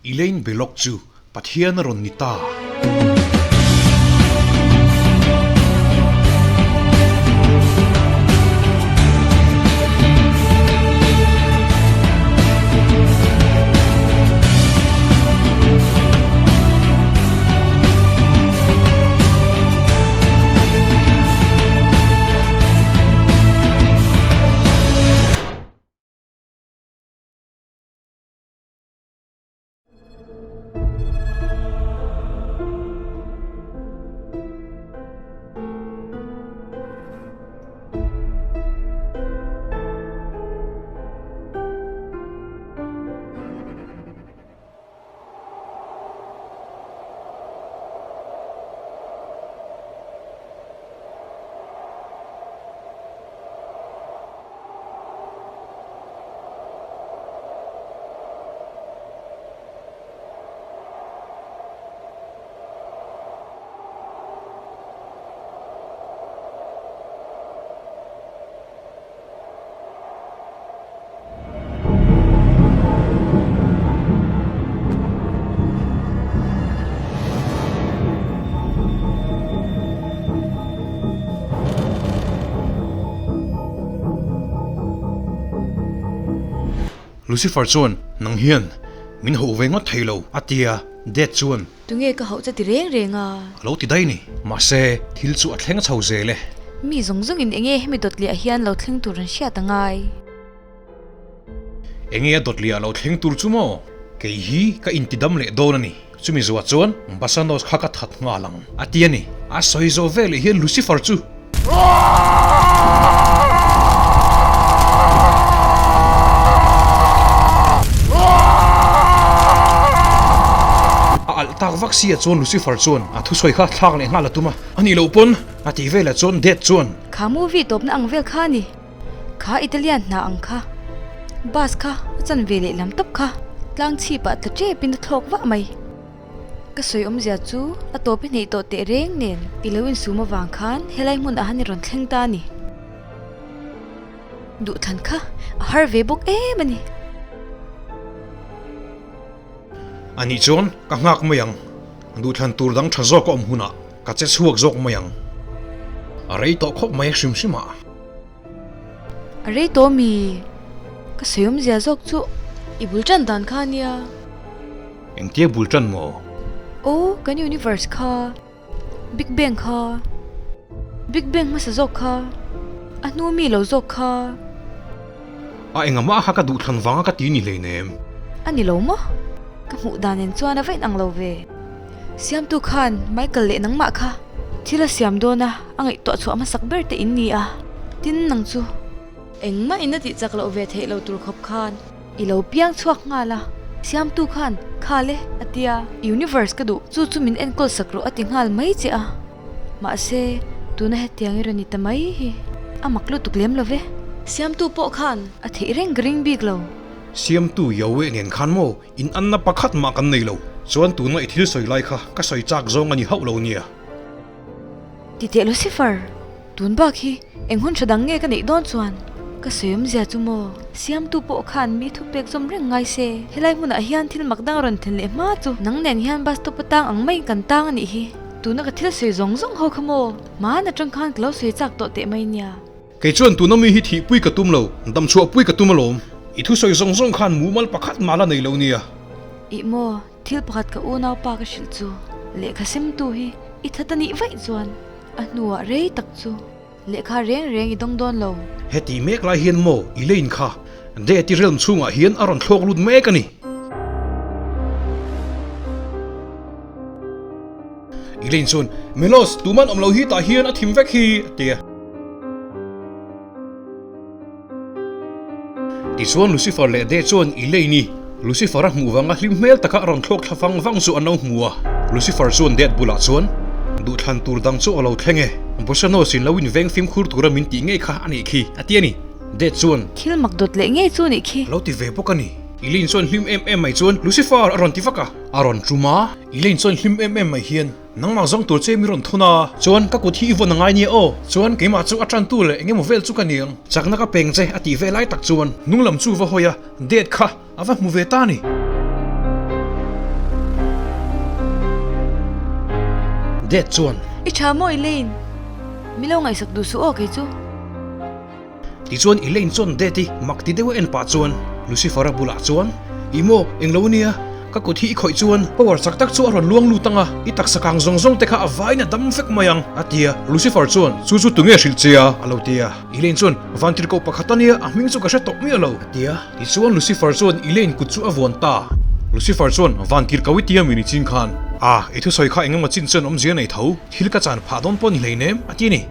Elaine Belloc chu Pathian a rawn ni ta. Lucifer chuan, Nang hian min hauh ve ngawt thei lo, a ti a, Death chuan. Tunge ka hauh che ti reng reng a? A lo ti daih ni. Mahse, thil chu a thleng chho zel e. Mi zawng zawngin enge hemi dawtliah hian lo thleng tur an hriat a ngai? Enge a dawtliah lo thleng tur chu maw? Kei hi ka intidam leh dawn a ni. Chumi zuah chuan Basanos kha ka that nghal ang, a ti a ni. A sawi zawh veleh hian Lucifer chu. A alh tak vak si ah chuan Lucifer chuan a thusawi kha thlak leh nghal a tum a, a nih loh pawn a tih velah chuan Death chuan. Kha movie tawpna ang vel kha a ni. Kha Italian hna ang kha. Bus kha a chan ve leh lam tawp kha tlang chhipah tla tepin a thlawk vah mai. Ka sawi awmzia chu a tawp i hneih tawh teh reng nen i lo insum avang khan helai hmun ah han i rawn thleng ta a ni. Duhthlan kha a har ve bawk em a ni. A nih chuan ka nghak mai ang, duhthlan tur dang tha zawk a awm hunah ka che chhuak zawk mai ang. A rei tawh khawp mai hrim hrim ah. A rei tawh mi? Ka sawi awmzia zawk chu i bul tan dan kha a nia. Engtia bul tan maw? Aw, kan universe kha, Big Bang kha, Big Bang hmasa zawk kha, a hnu mi lo zawk kha. A engahmah kha ka duhthlan vanga ka ti ni hleinem. A ni lo maw? Ka hmuh dan nen chuan a va inang lo ve. Siamtu khan Michael leh nangmah kha thil a siam dawn a, a ngaihtuah chhuah hmasak ber te in ni a. Tin, nang chu engmah in a tih chak loh ve theih lo tur khawp khan. I lo piang chhuak nghal a, Siamtu khan, Khal e, a ti a, Universe ka duh, chu chu min enkawl sak rawh a ti nghal mai che a. Mahse, tuna hetiang i rawn ni ta mai hi a mak lutuk lem lo ve. Siamtu pawh khan a theih reng ka ring bik lo. Siamtu Yahweh nen khan maw in anna pakhat mah kan nei lo, chuan tuna i thil sawi lai kha ka sawi chak zawng a ni hauh lo nia. Ti teh Lucifer, tun bak hi eng hun tha dang nge ka neih dawn chuan? Ka sawi awmzia chu maw, siamtu pawh khan mi thupek zawm reng ngai se, helai hmunah hian thil mak dang a rawn thlen leh hma chu nang nen hian bus stop atang ang maiin kan tang a nih hi. Tuna ka thil sawi zawng zawng ho kha maw, hmaan atang khan ka lo sawi chak tawh teh mai nia. Kei chuan tuna mi hi thihpui ka tum lo, damchhuahpui ka tum alawm. I thusawi zawng zawng khan mumal pakhat mah la nei lo nia. Ih maw, Thil pakhat ka unaupa ka hrilh chu lehkha semtu hi i that a nih vaih chuan a hnuah rei tak chu lehkha reng reng i dawng dawn lo. Heti mek lai hian maw Elaine kha Death-i realm chhungah hian a rawn thlawk lut mek a ni. Elaine chuan, Milos, tuman awm lo hi tah hian a thim vek hi, a ti a. Tichuan Lucifer leh Dee chuan Elaine-i Lucifer a hmuh vanga hlim hmel taka a rawn thlawk thla vang vang chu an lo hmu a. Lucifer chuan Death bulah chuan, Duhthlan tur dang chu a lo thleng e, Bosanos in lo inveng fimkhur tura min tih ngei kha a nih khi, a ti a ni. Death chuan. Thil mak dawt leh ngei chu a nih khi. A lo ti ve bawk a ni. Elaine chuan hlim em em mai chuan, Lucifer! a rawn ti vak a. A rawn tum a. Elaine chuan hlim em em mai hian. Nangmah zawng tur che mi rawn thun a, chuan ka kut hi i vawn a ngai nia aw, chuan keimah chu a tantu leh engemaw vel chu ka niang, chakna ka peng che a tih ve lai tak chuan hnung lam chu va hawi a, date kha a va hmu ve ta ni. Dad chuan. I tha maw Elaine? Mi lo ngaihsak duh suh aw kei chu. Tichuan Elaine chuan Dad i mak ti deuh a en pah chuan Lucifer-a bulah chuan, Ih maw, englo ania, ka kut hi i khawih chuan power chak tak chu a rawn luang lut ang a, i taksa kang zawng zawng te kha a vaiin a dam vek mai ang, a ti a. Lucifer chuan, Chu chu tunge hrilh che a? a lo ti a. Elaine chuan, Vantirhkoh pakhat ania, a hming chu ka hre tawh miah lo, a ti a. Tichuan Lucifer chuan Elaine kut chu a vuan ta. Lucifer chuan, Vantirhkoh i tia mi ni chin khan, A, i thusawi kha engemaw chin chuan awmzia nei tho, thil ka chan phah dawn pawh ni hleinem, a ti a ni.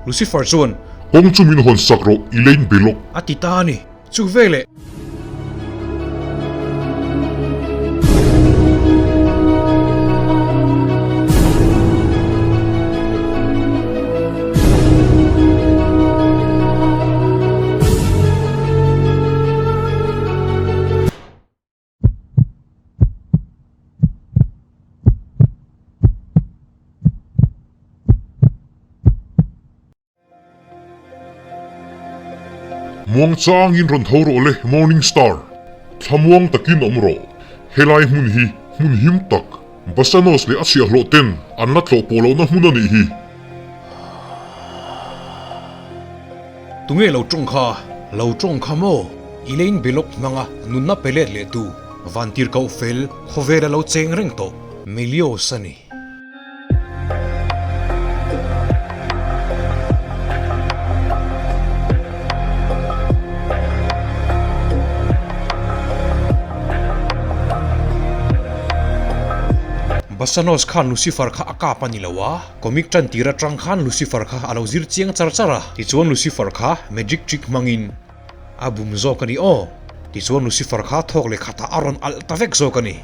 Lucifer chuan. Kawng chu min hawn sak rawh, Elaine Belloc. A ti ta a ni. Chu veleh. Muang changin rawn tho rawh le Morning Star, thlamuang takin awm rawh. Helai hmun hi hmun him tak, Basanos leh a chhiahhlawh ten an la tlawh pawh lohna hmun a nih hi. Tunge lo tawng kha? Lo tawng kha maw? Elaine Belloc hmanga nunna pe let leh tu Vantirhkoh fel khawvela lo cheng reng tawh Melios a ni. Bassanos khan Lucifer kha a kap a ni lo a, comic tan tir atang khan Lucifer kha a lo zir chiang char char a, tichuan Lucifer kha magic trick hmangin a bum zawk a ni aw, tichuan Lucifer kha thawk leh khatah a rawn alh ta vek zawk a ni.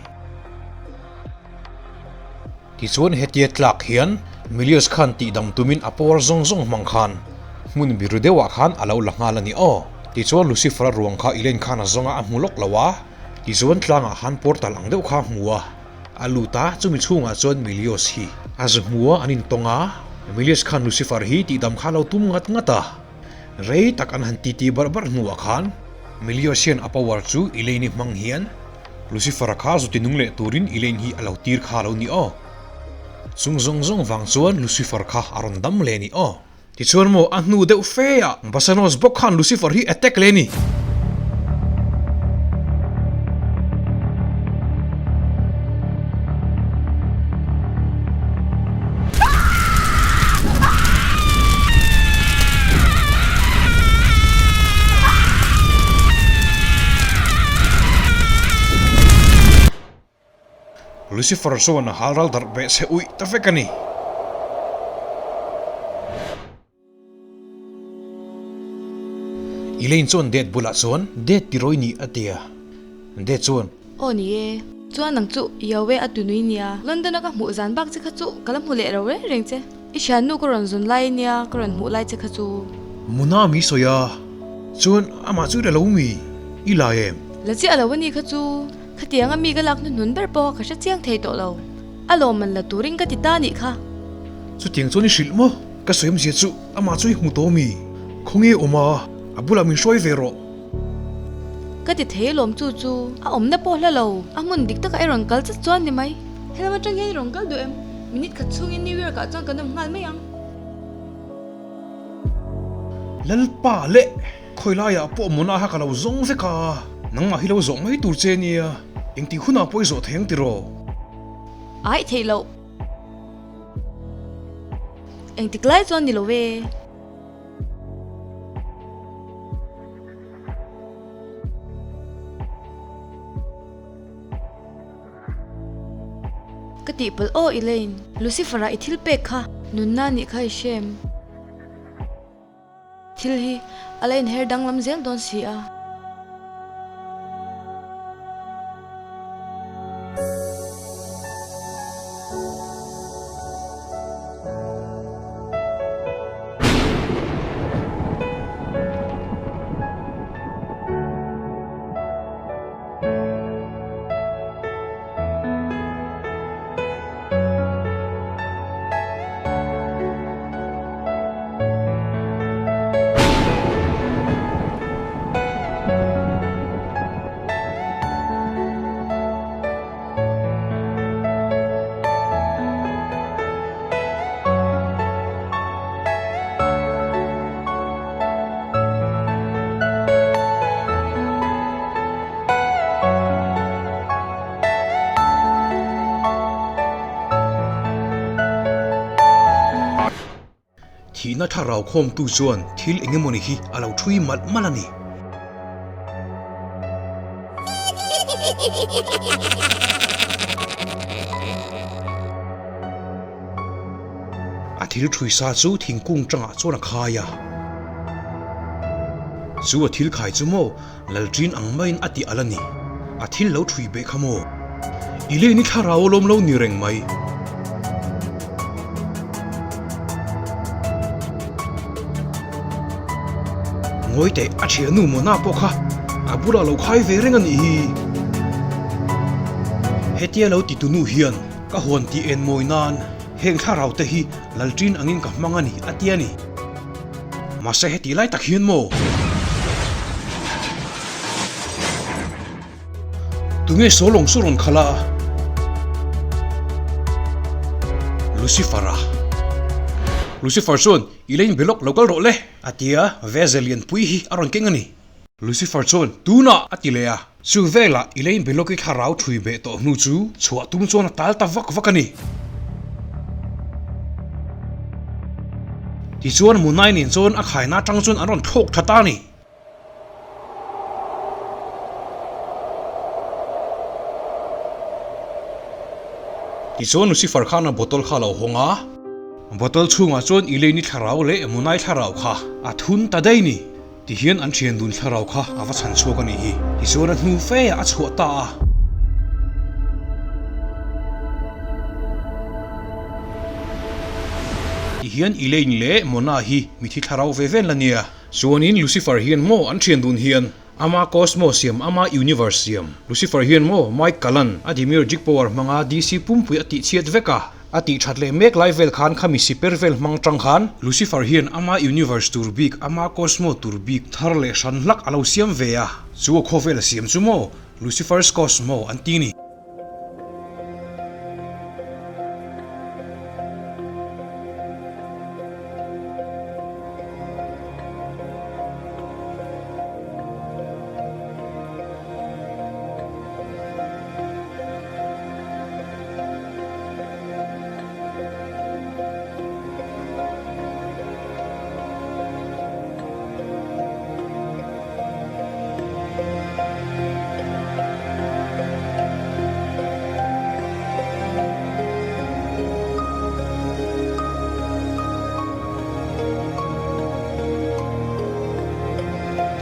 Tichuan hetia tlak hian Milius khan tihdam tumin a power zawng zawng hmang khan hmun biru deuhah khan a lo la nghal a ni aw. Tichuan Lucifer-a ruang kha Elaine khan a zawnga a hmu lawk lo a, tichuan tlangah khan portal ang deuh kha a hmu a, a lut a, chumi chhungah chuan Milius hi a zu hmu a, an intawng a, Milius khan Lucifer hi tihdam kha a lo tum ngat ngat a. Rei tak an han titi barh barh hnuah khan Milius hian a power chu Elaine-i hmang hian Lucifer-a kha zu tinung leh turin Elaine hi a lo tir kha lo ni aw. Chung zawng zawng vang chuan Lucifer kha a rawn dam leh ni aw. Tichuan maw a hnu deuh fe ah Bassanos bawk khan Lucifer hi attack leh ni. Lucifer chuan a halral darh beh che uih ta vek a ni. Elaine chuan Dad bulah chuan, Dad tirawi ni a ti a. Dad chuan. Aw ni e. Chuan nang chu Yahweh a tunui nia. London a ka hmuh zan bak che kha chu ka la hmu leh lo reng reng che. I thiannu ka rawn zun lai nia ka rawn hmuh lai che kha chu. Muna mi sawi a, chuan amah chu i la lo mi? I lai em? La chiah lo a ni kha chu. Khatiang a mi ka lak hnuhnun ber pawh ka hre chiang thei tawh lo. A lawmman la turin ka ti ta nih kha. Chutiang chuan i hrilh maw? Ka sawi awmzia chu amah chu i hmu tawh mi? Khawnge awm a? A bulah min hruai ve rawh. Ka ti thei alawm chu chu a awmna pawh hla lo. A hmun dik takah i rawn kal chat chuan ni mai. Helam atang hian i rawn kal duh em? Minute khat chhungin New York ah chuan kan awm nghal mai ang. Lalpa leh khawi laiah pawh Mona kha ka lo zawng vek a, nangmah hi lo zawh mai tur che nia, engtik hunah pawh i zawh thei ang tiraw? Aih theih loh. Engtik lai chuan ni lo e. Ka tihpalh aw Elaine, Lucifer-a i thil pek kha. Nunna nih kha i hrem. Thil hi a la inher danglam zel dawn si a. Thihna thlarau khawmtu chuan thil eng emawni hi a lo ṭhui malh malh a ni. A thil ṭhui sa chu thingkung ṭangah chuan a khai a. Chu a thil khai chu maw Lalṭin ang maiin a tih alh a ni. A thil lo ṭhui beh kha maw? I lei ni thlarau alawm lo ni reng mai. Ngawi teh, a ṭhiannu Mona pawh kha a bulah lo khai ve reng a nih hi. Hetia lo ti tunu hian ka huan tih en mawi nan heng thlarau te hi Lalṭin angin ka hmang a ni a ti a ni. Mahse heti lai tak hian maw? Tunge saw lawng saw rawn khalh a? Lucifer a. Lucifer chuan, Elaine Belloc lo kal rawh le, a ti a, Veze lianpui hi a rawn keng a ni. Lucifer chuan, Tunah! a ti leh a. Chu velah Elaine Belloc-i thlarau thui beh tawh hnu chu chhuah tum chuan a tal ta vak vak a ni. Tichuan Munai nen chuan a khaina atang chuan an rawn thlawk tha ta a ni. Tichuan Lucifer khan a bottle kha a lo hawng a, bottle chhungah chuan Elaine-i thlarau leh Munai thlarau kha a thun ta daih a ni. Tihian an thian dun thlarau kha a va chhan chhuak a nih hi. Tichuan a hnu fe ah a chhuah ta a. Tihian Elaine leh Mona hi mithi thlarau ve ven la nia. Chuanin Lucifer hian maw an thian dun hian ama Cosmos siam ama Universe siam. Lucifer hian maw Mike Kalan a Demiurgic power hmanga DC pumpui a tihchhiat vek a. A tih that leh mek lai vel khan khami siper vel hmang tang khan Lucifer hian ama universe tur bik, ama cosmo tur bik thar leh hran hlak a lo siam ve a, chu a khawvel a siam chu maw Lucifer's Cosmo an ti ni.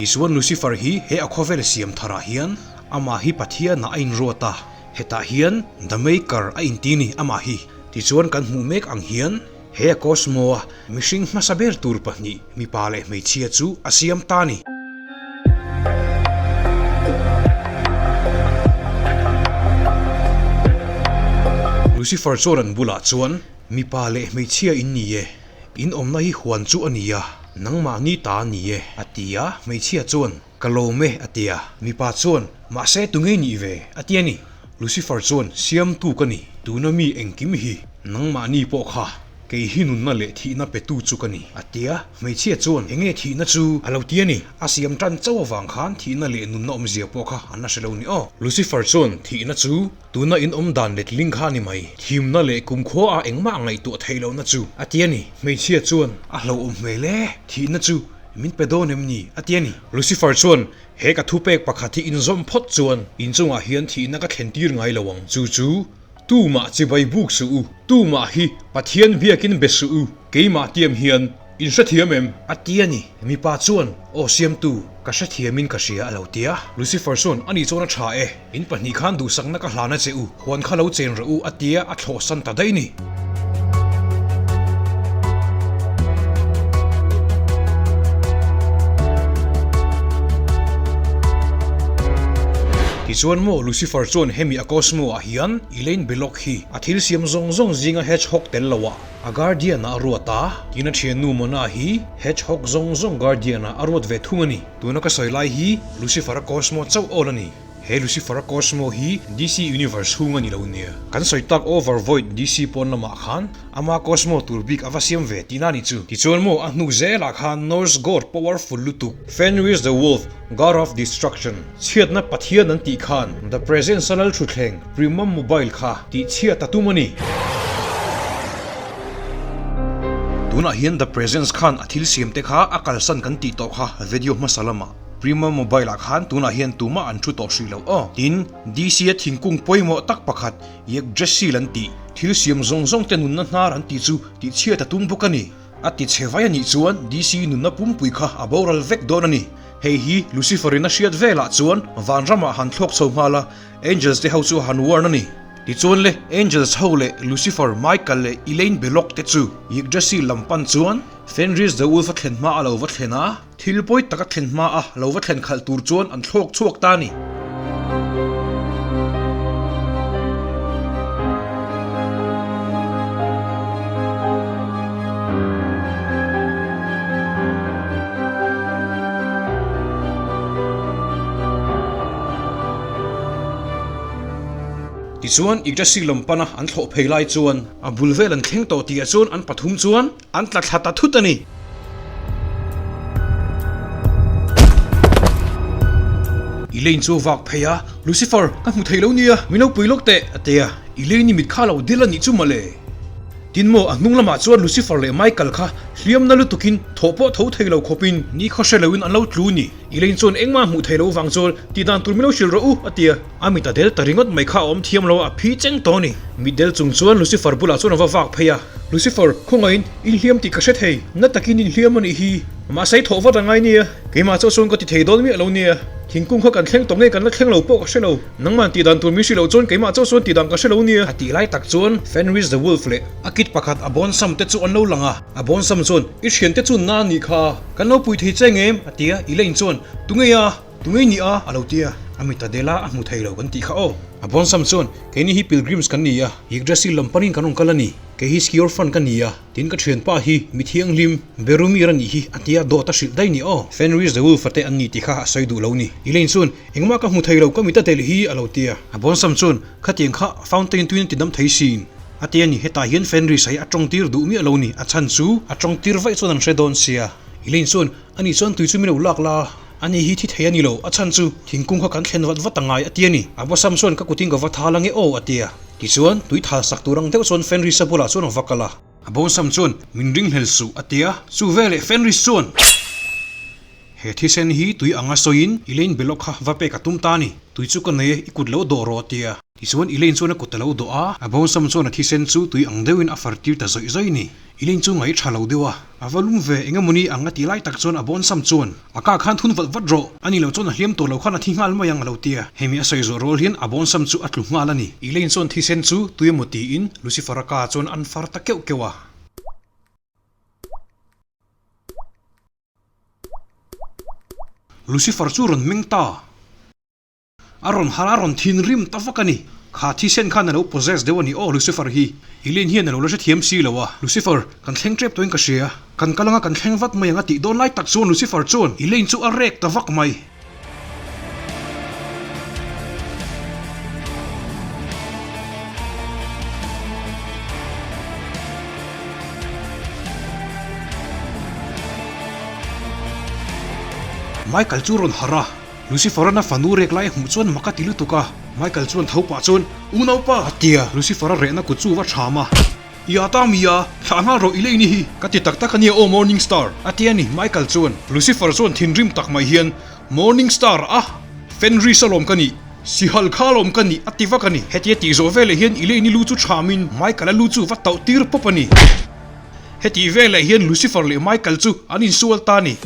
Tichuan Lucifer hi he a khawvel siam tharah hian amah hi Pathianah a inruat a. Hetah hian The Maker a inti ni amah hi. Tichuan kan hmuh mek ang hian he a Cosmo-a mihring hmasa ber tur pahnih mipa leh hmeichhia chu a siam ta ni. Lucifer chuan an bulah chuan, Mipa leh hmeichhia in ni e, in awmna hi huan chu a ni a, nangmahni ta a ni e, a ti a, hmeichhia chuan, Ka lawm e, a ti a. Mipa chuan, Mahse tu ngei nih ve? a ti a ni. Lucifer chuan, Siamtu ka ni, tuna mi engkim hi, nangmahni pawh kha, kei hi nunna leh thihna petu chu ka ni, a ti a. Hmeichhia chuan, Enge thihna chu? a lo ti a ni. A siam tan chauh avang khan thihna leh nunna awmzia pawh kha an la hre lo ni aw. Lucifer chuan, Thihna chu tuna in awm dan letling kha a ni mai, thimna leh kumkhua ah engmah ngaihtuah theih lohna chu, a ti a ni. Hmeichhia chuan, A hlauhawm hmel e, thihna chu Min pe dawn em ni? a ti a ni. Lucifer chuan, He ka thupek pakhat hi inzawm phawt chuan inchungah hian thihna ka thlen tir ngai lo ang. Chu chu, Tumah chibai buk suh u, tumah hi Pathian biakin be suh u, keimah tiam hian in hrethiam em? A ti a ni. Mipa chuan, Aw Siamtu, ka hrethiamin ka hria a lo ti a. Lucifer chuan, Ani chuan a tha e. In pahnih khan duhsakna ka hlan a che u, huan kha lo chen rawh u a tia a thlawhsan ta daih ni. Tichuan maw Lucifer chuan hemi a Cosmo ah hian Elaine Belloc hi a thil siam zawng zawng zinga hedgehog tel lo ah a guardian ah a ruat a, tin a thiannu Mona hi hedgehog zawng zawng guardian ah a ruat ve thung a ni. Tuna ka sawi lai hi Lucifer a Cosmo chauh awl a ni. He Lucifer a Cosmo hi DC Universe chhung a ni lo nia. Kan sawi tak Over Void DC pawn lamah khan ama Cosmo tur bik a va siam ve tihna ni chu. Tichuan maw a hnu zelah khan Norse God powerful lutuk Fenris the Wolf, God of Destruction, chhiatna Pathian an tih khan The Presence a lal thutthleng Primum Mobile kha tih chhiat a tum a ni. Tunah hian The Presence khan a thil siam te kha a kalsan kan tih tawh kha video hmasa lamah Prima Mobile ah khan tunah hian tumah an thu tawh hrih lo aw. Tin, DC a thingkung pawimawh tak pakhat Yggdrasil an tih, thil siam zawng zawng te nunna hnar an tih chu tihchhiat a tum bawk a ni. A ti chhe vai a nih chuan DC nunna pumpui kha a boral vek dawn a ni. Hei hi Lucifer in a hriat velah chuan vanramah han thlawk chho nghal a, Angels te ho chu a han warn a ni. Tichuan le, Angels ho leh Lucifer, Michael leh Elaine Belloc te chu Yggdrasil lam pan chuan Fenris the Wolf a thlen hma a lo va thlen a, thil pawi tak a thlen hma a lo va thlen khalh tur chuan an thlawk chhuak ta a ni. Tichuan, Yggdrasil lam pana an thlawh phei lai chuan a bul vel an thleng tawh tihah chuan an pathum chuan an tla thla ta thut a ni. Elaine chu a vak phei a, Lucifer, ka hmu thei lo nia, min lo pui lawk teh, a ti a. Elaine i mit kha lo dil a nih chu mawle. Tin maw, a hnung lamah chuan Lucifer leh Michael kha hliamna lutukin thawh pawh tho thei lo khawpin ni khaw hre loin an lo tlu ni. Elaine chuan engmah hmuh thei lo vang chuan tih dan tur min lo hrilh rawh u, a ti a. A mit a del ta ringawt mai kha a awm thiam lo a, a phi cheng tawh a ni. Mit del chung chuan Lucifer bulah chuan a va vak phei a. Lucifer, khawngaihin inhliam tih ka hre thei, na takin inhliam a nih hi. Mahse i thawh vat a ngai nia, keimah chauh chuan ka ti thei dawn miah lo nia. Thingkung kha kan thleng tawh nge kan la thleng lo pawh ka hre lo. Nangman tih dan tur min hrilh loh chuan keimah chauh chuan tih dan ka hre lo nia. A tih lai tak chuan Fenris the Wolf leh a kid pakhat a bawnsam te chu an lo lang a. A bawnsam chuan, I thiante chu na a nih kha, kan lo pui thei che ngem? a ti a. Elaine chuan, Tungei a? Tungei ni a? a lo ti a. A mit a del a, a hmu thei lo kan tih kha aw. A bawnsam chuan, Keini hi pilgrims kan ni a, Yggdrasil lam panin kan rawn kal a ni. Kei hi Skiorfan ka ni a, tin ka thianpa hi mi thianghlim Berumir a nih hi a tia dawt a hrilh daih ni aw. Fenris the Wolf a te an ni tih kha a sawi duh lo ni. Elaine chuan, Engmah ka hmu thei lo, ka mit a delh hi a lo ti a. A bawnsam chuan, Khatiang kha fountain tuin a ti dam thei sin. A ti a ni, hetah hian Fenris hi a tawng tir duh miah lo ni, a chhan chu a tawng tir vaih chuan an hre dawn sia. Elaine chuan, Ani chuan tui chu min lo lak la, ani hi thi thei a ni lo, a chhan chu thingkung kha kan thlen vat vat a ngai a ti a ni. A bawsam chuan ka kutin ka va thal ange aw a ti a. Tichuan, tui thal sak tur ang deuh chuan Fenris-a bulah chuan a va kal a. A bawnsam chuan, Min ringhlel suh, a ti a. Chu veleh Fenris chuan, He thisen hi tui anga sawiin Elaine Belloc kha va pek a tum ta a ni. Tui chu ka nei e, i kut lo dawh rawh, a ti a. Tichuan, Elaine chuan a kut a lo dawh a, a bawnsam chuan a thisen chu tui ang deuhin a far tir ta zawih zawih a ni. Elaine chu ngaih tha lo deuh a, a va lum ve, eng emawni ang a tih lai tak chuan a bawnsam chuan, A kah khan thun vat vat rawh, a ni lo chuan a hliam tur lo khan a thi nghal mai ang a lo ti a. Hemi a sawi zawh rual hian a bawnsam chu a tlu nghal a ni. Elaine chuan thisen chu tui emaw tiin Lucifer-a ka chuan an far ta keuh keuh a. Lucifer chu rawn meng ta. A rawn har a rawn thinrim ta vak a ni. Kha thisen khan a lo possess deuh a ni aw Lucifer hi. Elaine hian a lo la hrethiam si lo a. Lucifer, kan thleng tep tawhin ka hria. Kan kal anga kan thleng vat mai ang a tih dawn lai tak chuan Lucifer chuan Elaine chu a rek ta vak mai. Michael chu rawn harh a. Lucifer-a'n a fanu rek lai a hmuh chuan mak a ti lutuk a, Michael chuan tho pah chuan, Unaupa! a ti a, Lucifer-a rehna kut chu va ṭham a. I a ta mi a, thlah nghal rawh i lei ni hi, ka ti tak tak a nia aw Morning Star! a ti a ni, Michael chuan. Lucifer chuan thinrim tak mai hian, Morning Star a, Fenris alawm ka nih, Sihal kha alawm ka nih, a ti vak a ni. Hetia tih zawh veleh hian i lei ni lu chu ṭhamin Michael-a lu chu va tauh tir pawp a ni. Hetih velah hian Lucifer leh Michael chu an insual ta a ni.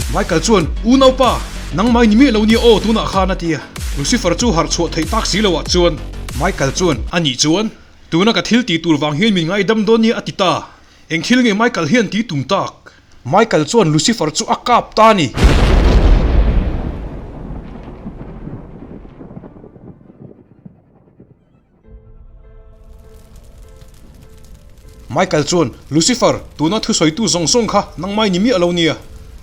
Michael chuan, Unaupa, nangmah i ni miah lo nia aw tunah khan a ti a. Lucifer chu harh chhuah theih tak si loah chuan Michael chuan, A nih chuan, tuna ka thil tih tur vang hian min ngaidam dawn nia a ti ta. Eng thil nge Michael hian ti tum tak? Michael chuan Lucifer chu a kap ta a ni. Michael chuan, Lucifer, tuna thusawitu zawng zawng kha nangmai ni miah lo nia.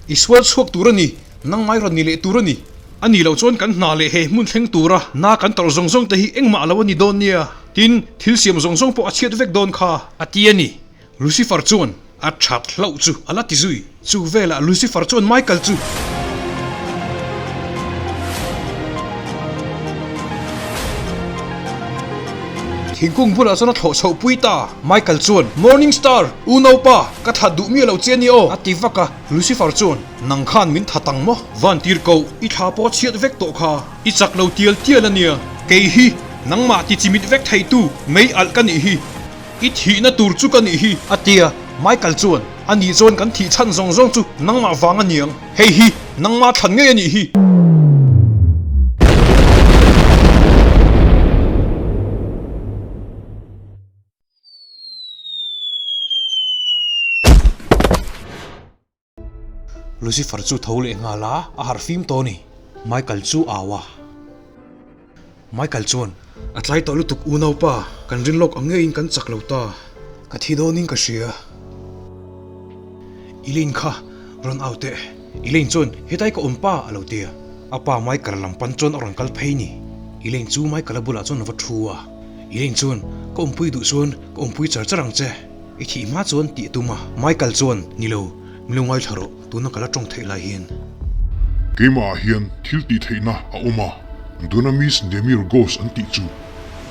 I sual chhuak tur a ni, nangmai rawn ni leh tur a ni. A nih loh chuan kan hna leh he hmun thleng tura na kan tawrh zawng zawng te hi engmah lo a ni dawn nia. Tin, thil siam zawng zawng pawh a chhiat vek dawn kha. A ti a ni. Lucifer chuan a that hlauh chu a la ti zui. Chu velah Lucifer chuan Michael chu. Thingkung bulah chuan a thlawh chhoh pui ta. Michael chuan, Morning Star, unaupa, ka that duh miah lo che ania aw, a ti vak a. Lucifer chuan, Nang khan min that ang maw? Van tir ko, i thla pawh chhiat vek tawh kha. I chak lo tial tial ania. Kei hi, nangmah ti chimit vek theitu mei alh ka nih hi. I thihna tur chu ka nih hi, a ti a. Michael chuan, A nih chuan kan thih chhan zawng zawng chu nangmah vang a niang. Hei hi nangmah thlan ngei a nih hi. Lucifer chu tho leh nghal a, a harh fim tawh a ni. Michael chu au a. Michael chuan, A tlai tawh lutuk unaupa, kan rin lawk ang ngeiin kan chak lo ta. Ka thi dawnin ka hria. Elaine kha rawn au teh. Elaine chuan, Hetai ka awm pa, a lo ti a. A pa Michael lam pan chuan a rawn kal phei ni. Elaine chu Michael-a bulah chuan a va thu a. Elaine chuan, Ka awmpui duh chuan ka awmpui char char ang che. I thih hma chuan tih a tum a. Michael chuan, Ni lo, min lo ngaithla rawh, tuna ka la tawng theih lai hian. Keimahah hian thil tih theihna a awm a, Dunamis Demiurgos an tih chu.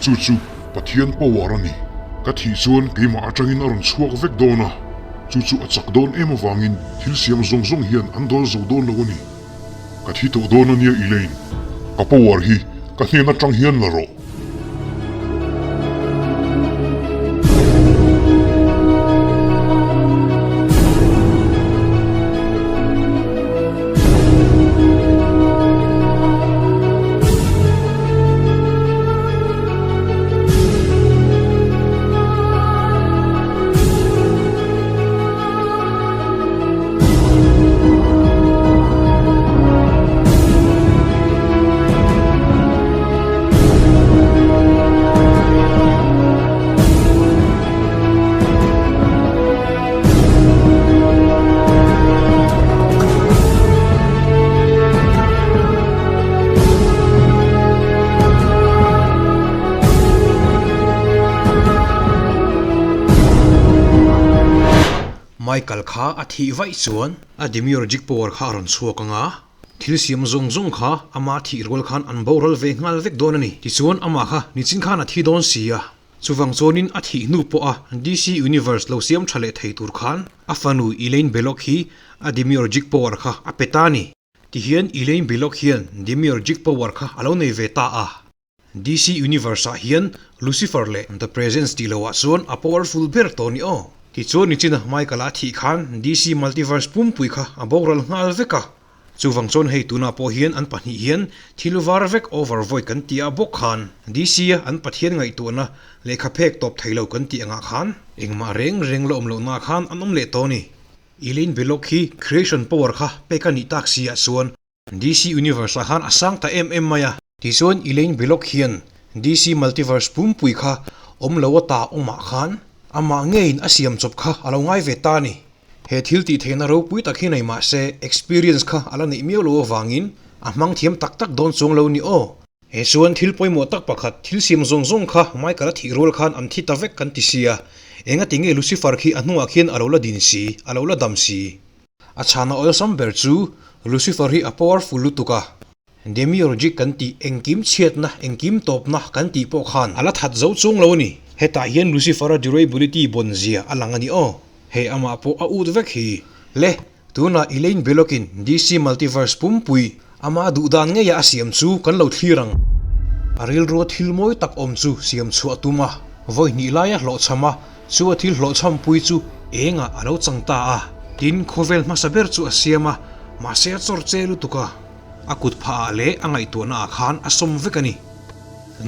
Chu chu Pathian power a ni. Ka thih chuan keimah atangin a rawn chhuak vek dawn a, chu chu a chak dawn em avangin thil siam zawng zawng hian an dawl zo dawn lo a ni. Ka thi tawh dawn a nia Elaine, ka power hi ka hnen atang hian la rawh. Michael kha a thih vaih chuan a demiurgic power kha a rawn chhuak ang a, thil siam zawng zawng kha ama thih rual khan an boral ve nghal vek dawn a ni. Tichuan amah kha nichin khan a thi dawn si a, chuvang chuanin a thih hnu pawha DC Universe lo siam tha leh thei tur khan a fanu Elaine Belloc hi a demiurgic power kha a pe ta a ni. Tihian Elaine Belloc hian demiurgic power kha a lo nei ve ta a. DC Universe ah hian Lucifer leh The Presence tih loh ah chuan a powerful ber tawh ni aw. Tichuan nichina Michael a thih khan DC Multiverse pumpui kha a boral nghal vek a. Chuvang chuan hei tunah pawh hian an pahnih hian thil var vek over void kan tih ah bawk khan DC a an Pathian ngaihtuahna lehkha phek tawp thei lo kan tih angah khan engmah reng reng la awm lohna khan an awm leh tawh ni. Elaine Belloc hi creation power kha pek a nih tak si ah chuan DC Universe ah khan a sang ta em em mai a. Tichuan Elaine Belloc hian DC Multiverse pumpui kha awm lo ata awmah khan amah ngeiin a siam chawp kha a lo ngai ve ta a ni. He thil tih theihna ropui tak hi nei mah se experience kha a la neih miau lo avangin a hmang thiam tak tak dawn chuang lo ni aw. He chuan thil pawimawh tak pakhat thil siam zawng zawng kha Michael a thih rual khan an thi ta vek kan ti sia. Engati nge Lucifer khi a hnungah khian a lo la din si, a lo la dam si? A chhana awlsam ber chu Lucifer hi a powerful lutuk a, Demiurgic kan tih engkim chhiatna, engkim tawpna kan tih pawh khan a la that zo chung lo a ni. Hetah hian Lucifer-a durability bawn zia a lang a ni aw. Hei amah pawh a ut vek hi. Le, tunah Elaine Belloc-in DC Multiverse pumpui Amah duh dan ngeia a siam chu kan lo thlir ang. A rilrua thil mawi tak awm chu siam chhuah a tum a, vawi hnih laia hlawhchham a, chu a thil hlawhchhampui chu engah a lo chang ta a. Tin, khawvel hmasa ber chu a siam a, mahse a chawr che lutuk a. A kut phah ah leh a ngaihtuahna ah khan a sawm vek a ni.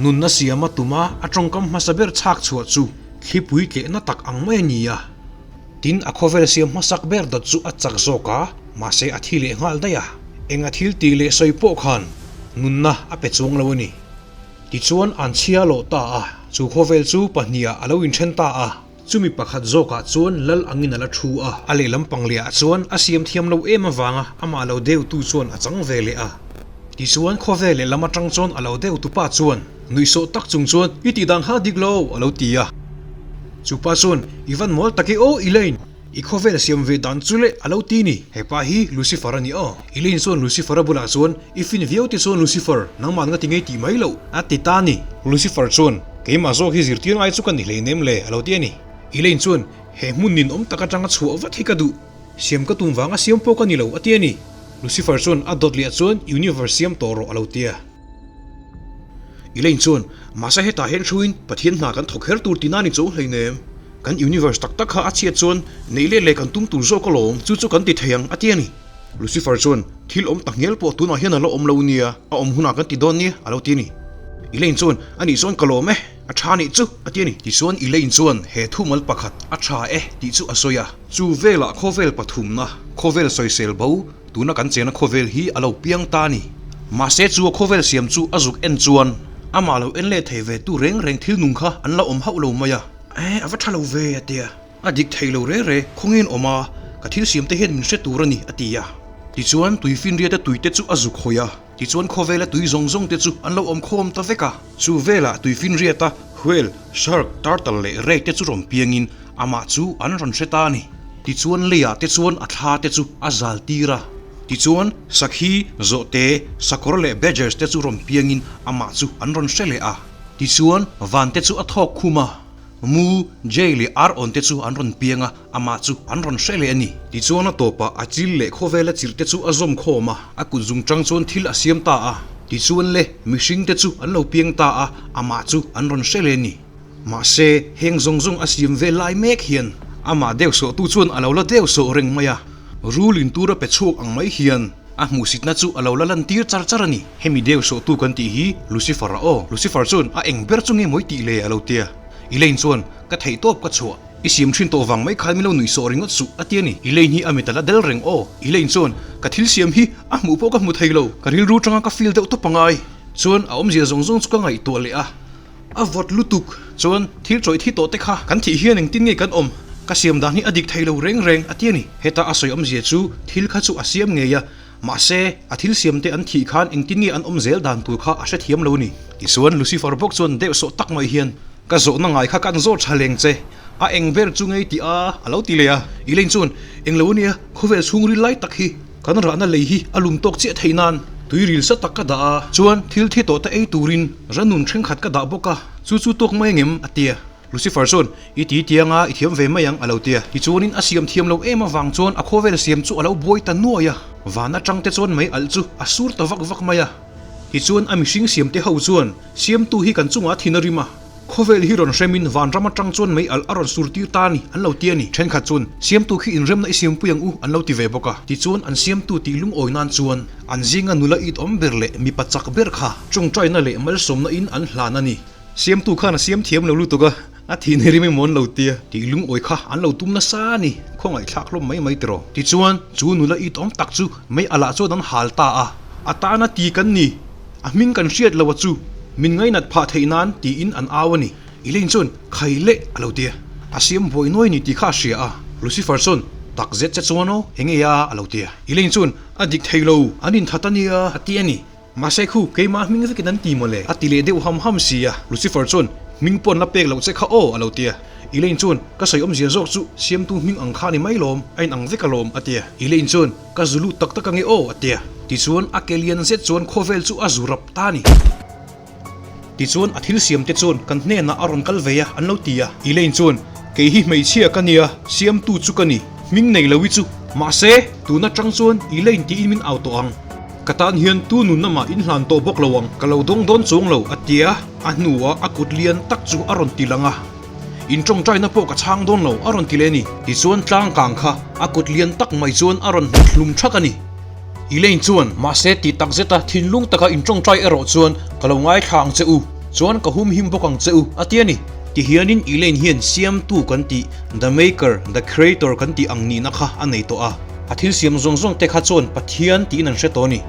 Nunna siam a tum a, a tawngkam hmasa ber chhak chhuah chu thlipui tlehna tak ang mai a ni a. Tin, a khawvel siam hmasak ber dawt chu a chak zawk a, mahse a thi leh nghal daih a. Eng a thil tih leh sawi pawh khan nunna a pe chuang lo a ni. Tichuan an chhia lawh ta a, chu khawvel chu pahniha a lo inthen ta a. Chumi pakhat zawkah chuan lal angin a la thu a. A lehlam pang lehah chuan a siam thiam lo em avanga amah lo deutu chuan a chang ve leh a. Tichuan khawvel lehlam atang chuan a lo deutu pa chuan nuihsawh tak chung chuan i tih dan kha dik lo a lo ti a. Chu pa chuan, I van mawl tak e aw Elaine, i khawvel siam ve dan chu le a lo ti ni. He pa hi Lucifer a ni aw. Elaine chuan Lucifer-a bulah chuan, I fin viau te chuan Lucifer, nangmah nga ti ngei tih mai loh, a ti ta ni. Lucifer chuan, Keimah zawk hi zirtir ngai chu ka ni hleinem le, a lo ti a ni. Elaine chuan, He hmun ninawm tak atanga chhuah vat hi ka duh. Siam ka tum vanga siam pawh ka ni lo, a ti a ni. Lucifer chuan a dawt leh chuan Universe siam tawh rawh, a lo ti a. Elaine chuan, Mahse hetah hian hruiin Pathian hna kan thawk her tur tihna a ni chauh hleinem. Kan Universe tak tak kha a chhiat chuan neih let leh kan tum tur zawk alawm, chu chu kan ti thei ang, a ti a ni. Lucifer chuan, Thil awm tak ngial pawh tunah hian a la awm lo nia, a awm hunah kan ti dawn nia, a lo ti a ni. Elaine chuan, Anih chuan ka lawm e, a tha nih chu, a ti a ni. Tichuan Elaine chuan he thumal pakhat, A tha e, tih chu a sawi a. Chu velah khawvel pathumna, khawvel sawisel bo, tuna kan chena khawvel hi a lo piang ta a ni. Mahse chu a khawvel siam chu a zuk en chuan amah lo en leh thei ve tu reng reng thil nung kha an la awm hauh lo mai a. Eh, a va tha lo ve, a ti a. A dik thei lo re re, khawngin awm a, ka thil siam te hian min hre tur a ni, a ti a. Tichuan tuifinriata tuite chu a zuk hawi a. Tichuan khawvela tui zawng zawng te chu an lo awm khawm ta vek a. Chu velah tuifinriata whale, shark, turtle leh ray te chu rawn piangin amah chu an rawn hre ta a ni. Tichuan leiah te chuan a thla te chu a zal tir a. Tichuan sakhi, zawhte, sakawr leh badgers te chu rawn piangin amah chu an rawn hre leh a. Tichuan van te chu a thawk khum a. Mu, Jay leh Ar awn te chu an rawn piang a, amah chu an rawn hre leh a ni. Tichuan a tawpah a chil leh khawvela chirh te chu a zawm khawm a, a kut zung tang chuan thil a siam ta a. Tichuan le, mihring te chu an lo piang ta a, amah chu an rawn hre leh a ni. Mahse, heng zawng zawng a siam vel lai mek hian amah deuhsawhtu chuan a lo la deuhsawh reng mai a, rul in tur a pe chhuak ang mai hian a hmuhsitna chu a lo la lantir char char a ni. Hemi deuhsawhtu kan tih hi Lucifer a aw. Lucifer chuan a eng ber chu nge mawi tih le a lo tia. Elaine chuan, Ka theih tawp ka chhuah. I siam thin tawh vang mai khan min lo nuih sawh ringawt suh a ti a ni. Elaine hi a mit a la del reng aw. Elaine chuan, Ka thil siam hi a hmuh pawh ka hmu thei lo. Ka rilru tanga ka feel deuh tawp angai. Chuan a awmzia zawng zawng chu ka ngaihtuah leh a. A vawt lutuk. Chuan thil chawih thi tawh te kha kan thih hian engtin nge kan awm? Ka siam dan hi a dik thei lo reng reng a ti a ni. Heta a sawi awmzia chu thil kha chu a siam ngei a, mahse a thil siam te an thih khan engtin nge an awm zel dan tur kha a hrethiam lo a ni. Tichuan Lucifer bawk chuan deuh sawh tak mai hian, Ka zawhna ngai kha kan zawh tha leng che, a eng ber chu ngei tih a a lo ti leh a. Elaine chuan, Englo a nia, khawvel chhungril lai tak hi kan rahna lei hi a lum tawk chiah thei nan tuiril sa tak ka dah a, chuan thil thi tawh te ei turin ranun thenkhat ka dah bawk a, chu chu tawk mai angem? a ti a. Lucifer chuan, I ti tiang a, i thiam ve mai ang, a lo ti a. Tichuanin a siam thiam lo em avang chuan a khawvel siam chu a lo buai ta nuai a, van atang te chuan mei alh chu a sur ta vak vak mai a. Tichuan a mihring siam te ho chuan Siamtu hi kan chungah thin a rim a, khawvel hi rawn hremin vanram atang chuan mei alh a rawn sur tir ta a ni, an lo ti a ni. Thenkhat chuan, Siamtu khi inremna i siampui ang u, an lo ti ve bawk a. Tichuan an siamtu tih lungawi nan chuan an zinga nula it awm ber leh mipa chak ber kha tawngtaina leh malsawmna in an hlan a ni. Siamtu khan a siam thiam lo lutuk a, a thin hi rim emaw an lo ti a, tih lungawi kha an lo tum nasa a ni, khawngaihthlak hlawm mai mai tiraw. Tichuan chu nula it awm tak chu mei alh ah chuan an hal ta a, a tana ti kan ni. A hming kan hriat lo a chu min ngainat phah theih nan tiin an au a ni. Elaine chuan khai leh a lo ti a, a siam buai nuai ni tih kha a hria a. Lucifer chuan tak zet che chuan aw eng nge a a lo ti a. Elaine chuan a dik thei lo, an inthat a nia a ti a ni. Mahse khu keimah hming vekin an ti mawle a ti leh deuh ham ham si a. Lucifer chuan hming pawn la pek loh che kha aw a lo ti a. Elaine chuan ka sawi awmzia zawk chu siamtu hming ang kha a ni mai lawm, a inang vek alawm a ti a. Elaine chuan Ka zu lut tak tak ange aw, a ti a. Tichuan a ke lian zet chuan khawvel chu a zu rap ta a ni. Tichuan a thil siamte chuan kan hnenah a rawn kal ve a, an lo ti a. Elaine chuan, Kei hi hmeichhia ka nia, siamtu chu ka ni, hming nei lo i chu. Mahse, tun atang chuan Elaine tiin min au tawh ang. Ka tan hian tu nunna mah in hlan tawh bawk lo ang, ka lo dawng dawn chuang lo, a ti a. A hnuah a kut lian tak chu a rawn ti lang a. In tawngtaina pawh ka chhang dawn lo a rawn ti leh a ni. Tichuan tlang kang kha a kut lian tak mai chuan a rawn hnawt hlum thak a ni. Elaine chuan, Mahse ti tak zeta thinlung taka in tawngtai erawh chuan ka lo ngaithla ang che u, chuan ka humhim bawk ang che u, a ti a ni. Tihianin Elaine hian Siamtu kan tih, The Maker, The Creator kan tih ang nihna kha a nei tawh a. A thil siam zawng zawng te kha chuan Pathian tiin an hre tawh a ni.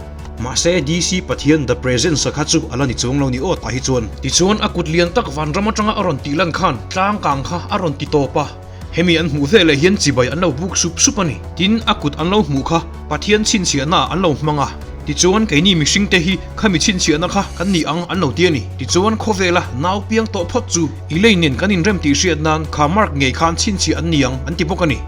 Mahse DC Pathian The Presence-a kha chu a la ni chuang lo ni aw tah hi chuan. Tichuan a kut lian tak vanram atanga a rawn tih lan khan tlang kang kha a rawn ti tawp a, hemi an hmuh veleh hian chibai an lo buk sup sup a ni. Tin, a kut an lo hmuh kha Pathian chhinchhiahna ah an lo hmang a, tichuan keini mihringte hi khami chhinchhiahna kha kan ni ang an lo ti a ni. Tichuan khawvela nau piang tawh phawt chu Elaine nen kan inrem tih hriat nan kha mark ngei khan chhinchhiah an ni ang an ti bawk a ni.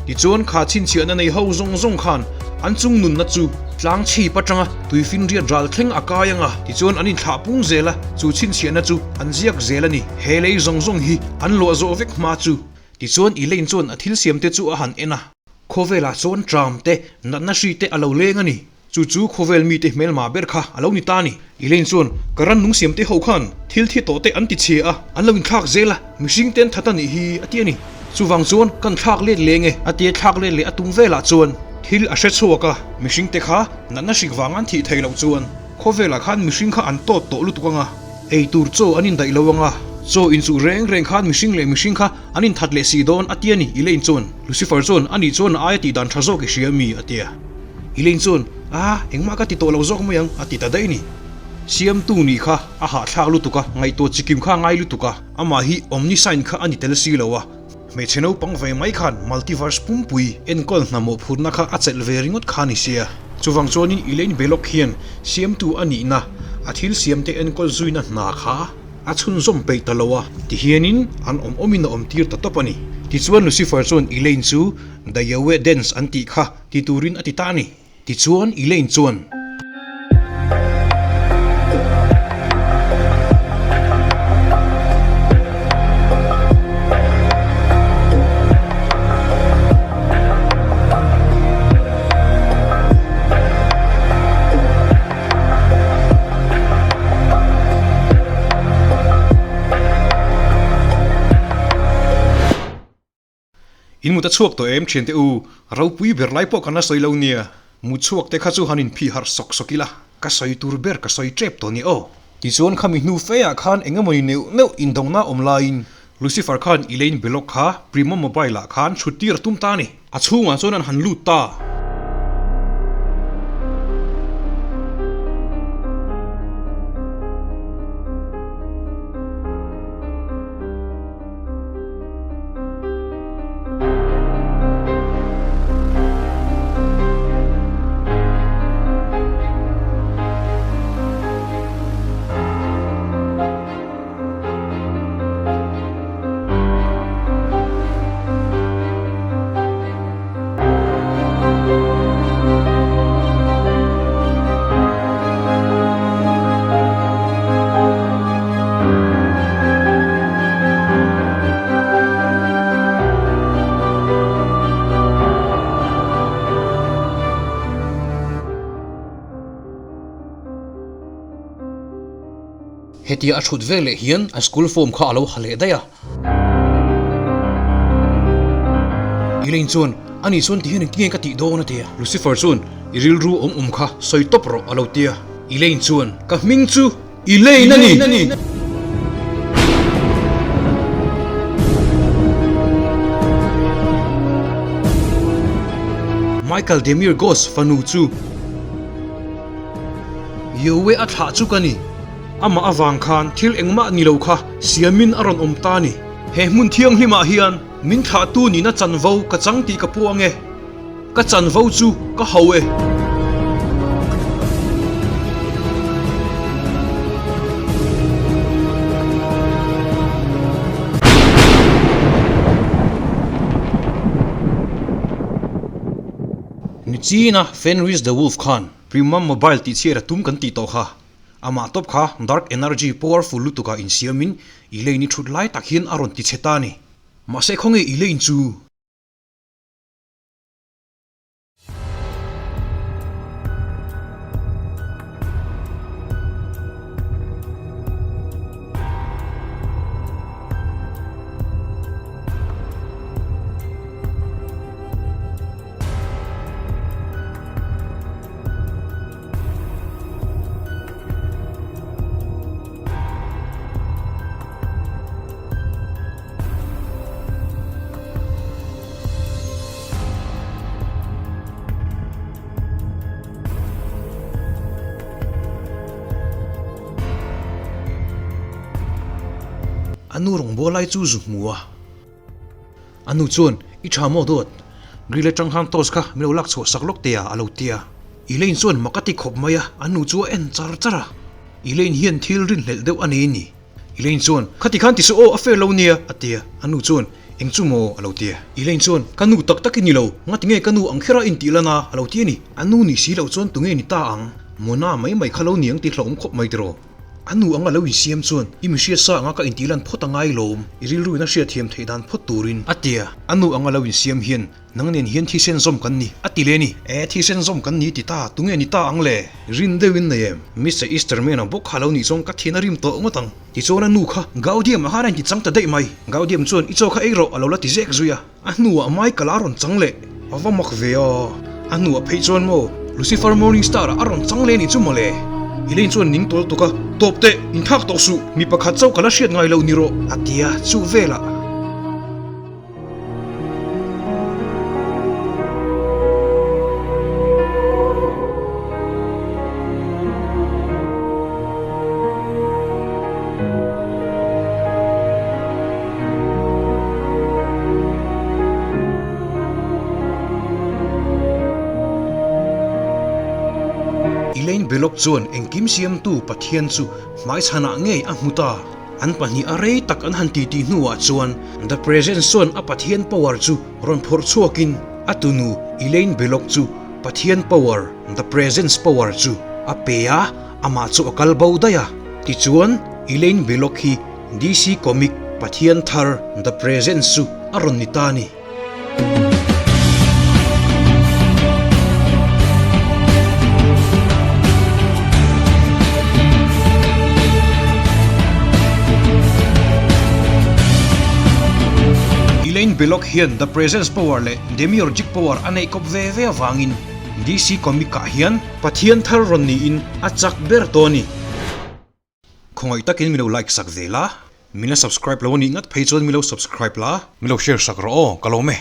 Tichuan kha chhinchhiahna nei ho zawng zawng khan an chung nunna chu. Tlang chhip atanga tuifinriat ral thleng a kai ang a, tichuan an inthlah pung zel a, chu chhinchhiahna chu an ziak zel a ni. He lei zawng zawng hi an luah zawh vek hma chu. Tichuan Elaine chuan a thil siamte chu a han en a. Khawvelah chuan tram te, natna hri te a lo leng a ni. Chu chu khawvel mite hmelma ber kha a lo ni ta a ni. Elaine chuan, Ka rannung siamte ho khan thil thi tawh te an ti chhia a, an lo inthlak zel a, mihring te an that a nih hi, a ti a ni. Chuvang chuan kan thlak let leng e, a tia thlak let leh a tum velah chuan thil a hre chhuak a, mihring te kha natna hrik vang an thih theih loh chuan khawvelah khan mihring kha an tawt tawh lutuk ang a, ei tur chaw an indaih lo ang a, chaw inchuh reng reng khan mihring leh mihring kha an inthat leh si dawn, a ti a ni, Elaine chuan. Lucifer chuan, Ani chuan a aia tih dan tha zawk i hria mi? a ti a. Elaine chuan, A, engmah ka ti tawh lo zawk mai ang, a ti ta daih a ni. Siamtu nih kha a hahthlak lutuk a, ngaihtuah chikim kha a ngai lutuk a, amah hi Omnisign kha a ni tel si lo a, hmeichhe naupang ve mai khan multiverse pumpui enkawl hna mawhphurhna kha a chelh ve ringawt kha a ni sia. Chuvang chuanin Elaine Belloc hian siamtu a nihna, a thil siamte enkawl zuina hna kha a chhunzawm peih ta lo a, tihianin an awm awmin a awmtir ta tawp a ni. Tichuan Lucifer chuan Elaine chu The Yahweh Dance an tih kha ti turin a ti ta a ni. Tichuan Elaine chuan. In mut a chhuak tawh em thiante u, ropui ber lai pawh kan la sawi lo nia, mut chhuak te kha chu han inphih harh sawk sawk ila, ka sawi tur ber ka sawi tep tawh nia aw. Tichuan khami hnu fe ah khan eng emawni neuh neuh indawngna awm laiin Lucifer khan Elaine Belloc kha Primo Mobile ah khan chhut tir a tum ta a ni. A chhungah chuan an han lut ta. Hetia a thut veleh hian a school form kha a lo ha leh daih a. Elaine chuan, Ani chuan tihian engtin nge ka tih dawn? a ti a. Lucifer chuan, I rilru awm awm kha sawi tawp rawh a lo ti a. Elaine chuan, Ka hming chu Elaine a ni! Michael Demiurgos fanu chu Yahweh a thlah chu ka ni. Amah avang khan thil engmah ni lo kha siamin a rawn awm ta a ni. He hmun thianghlimah hian min thlahtu nihna chanvo ka chang tih ka puang e. Ka chanvo chu ka ho e. Nichina Fenris the Wolf khan Prima Mobile tihchhiat a tum kan tih tawh kha. Amah tawp kha Dark Energy powerful lutuk ah insiamin Elaine-i thut lai tak hian a rawn ti che ta a ni. Mahse khawnge Elaine chu? A nu rawngbâwl lai chu zu hmu a. A nu chuan, I tha maw dawt? Grill atang khan toast kha min lo lak chhuah sak lawk teh a, a lo ti a. Elaine chuan mak a ti khawp mai a, a nu chu a en char char a. Elaine hian thil rinhlelh deuh a nei a ni. Elaine chuan, Khati khan ti suh aw, a fair lo nia, a ti a. A nu chuan, Eng chu maw? a lo ti a. Elaine chuan, Ka nu tak tak i ni lo, ngati nge ka nu ang kher a intih lan a? a lo ti a ni. A nu nih si loh chuan tunge ni ta ang? Mona mai mai kha lo niang tih hlauhawm khawp mai tiraw? A nu anga lo insiam chuan, I mi hriat sa anga ka intih lan phawt a ngai lawm, i rilruin a hriatthiam theih dan phawt turin. A ti a. A nu anga lo insiam hian Nang nen hian thisen zawm kan ni, a ti leh a ni. E, thisen zawm kan ni ti ta, tunge ni ta ang le? Rin deuhin nei em? Mister Easterman-a bawk kha lo nih chuan ka thian a rim tawh ngawt ang. Tichuan a nu kha Gaudium-a khan a inti chang ta daih mai. Gaudium chuan i chaw kha ei rawh a lo la ti zek zui a. A hnuah Michael-a a rawn chang leh. A va mak ve a. A hnuah phei chuan maw Lucifer Morningstar-a a rawn chang leh nih chu mawle. Elaine chuan ning tawl tuk a, Tawp teh, inthlak tawh suh, mi pakhat chauh ka la hriat ngai loh ni rawh, a ti a, chu velah. Elaine Belloc chuan engkim siamtu Pathian chu hmaichhanah ngei a hmu ta. An pahnih a rei tak an han titi hnuah chuan The Presence chuan a Pathian power chu rawn phawrh chhuakin a tunu Elaine Belloc chu Pathian power, The Presence power chu a pe a, amah chu a kal bo daih a. Tichuan, Elaine Belloc hi DC Comic Pathian thar The Presence chu a rawn ni ta a ni. Elaine Belloc hian The Presence Power leh Demiurgic Power a neih kawp ve ve avangin DC Comic-ah hian Pathian thar rawn niin a chak ber tawh a ni. Khawngaih takin min lo like sak ve la, min la subscribe lo a nih ngat phei chuan min lo subscribe la, min lo share sak rawh aw, ka lawm e.